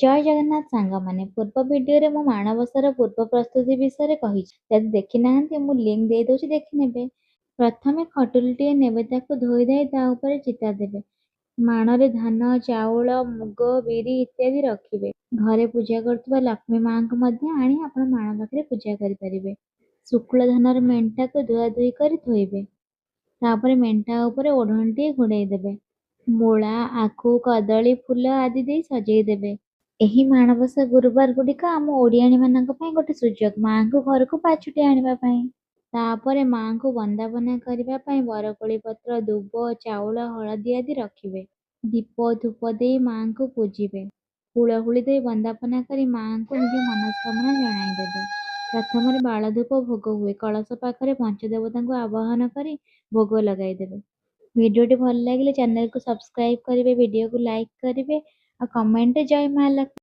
ଜୟ ଜଗନ୍ନାଥ ସାଙ୍ଗମାନେ, ପୂର୍ବ ଭିଡ଼ିଓରେ ମୁଁ ମାଣବସାର ପୂର୍ବ ପ୍ରସ୍ତୁତି ବିଷୟରେ କହିଛି। ଯଦି ଦେଖିନାହାନ୍ତି, ମୁଁ ଲିଙ୍କ ଦେଇଦେଉଛି, ଦେଖିନେବେ। ପ୍ରଥମେ ଖଟୁଲିଟିଏ ନେବେ, ତାକୁ ଧୋଇ ଧାଇ ତା ଉପରେ ଚିତା ଦେବେ। ମାଣରେ ଧାନ, ଚାଉଳ, ମୁଗ, ବିରି ଇତ୍ୟାଦି ରଖିବେ। ଘରେ ପୂଜା କରୁଥିବା ଲକ୍ଷ୍ମୀ ମାଆଙ୍କୁ ମଧ୍ୟ ଆଣି ଆପଣ ମାଣ ପାଖରେ ପୂଜା କରିପାରିବେ। ଶୁକ୍ଳ ଧାନର ମେଣ୍ଟାକୁ ଧୁଆଧୁଇ କରି ଥୋଇବେ। ତାପରେ ମେଣ୍ଟା ଉପରେ ଓଢ଼ଣୀଟିଏ ଘୋଡ଼େଇ ଦେବେ। ମୂଳା, ଆଖୁ, କଦଳୀ, ଫୁଲ ଆଦି ଦେଇ ସଜେଇ ଦେବେ। ଏହି ମାଣବସା ଗୁରୁବାର ଗୁଡ଼ିକ ଆମ ଓଡ଼ିଆଣୀମାନଙ୍କ ପାଇଁ ଗୋଟେ ସୁଯୋଗ ମାଆଙ୍କୁ ଘରକୁ ପାଛୋଟି ଆଣିବା ପାଇଁ। ତାପରେ ମାଆଙ୍କୁ ବନ୍ଦାପନା କରିବା ପାଇଁ ବରକୋଳି ପତ୍ର, ଦୁବ, ଚାଉଳ, ହଳଦୀ ଆଦି ରଖିବେ। ଦୀପ ଧୂପ ଦେଇ ମାଆଙ୍କୁ ପୂଜିବେ। ହୁଳହୁଳି ଦେଇ ବନ୍ଦାପନା କରି ମାଆଙ୍କୁ ନିଜ ମନସ୍କାମନା ଜଣାଇଦେବେ। ପ୍ରଥମରେ ବାଳଧୂପ ଭୋଗ ହୁଏ। କଳସ ପାଖରେ ପଞ୍ଚଦେବତାଙ୍କୁ ଆବାହନ କରି ଭୋଗ ଲଗାଇଦେବେ। ଭିଡ଼ିଓଟି ଭଲ ଲାଗିଲେ ଚ୍ୟାନେଲକୁ ସବସ୍କ୍ରାଇବ୍ କରିବେ, ଭିଡ଼ିଓକୁ ଲାଇକ୍ କରିବେ ଆଉ କମେଣ୍ଟରେ ଜୟ ମା ଲକ୍ଷ୍ମୀ।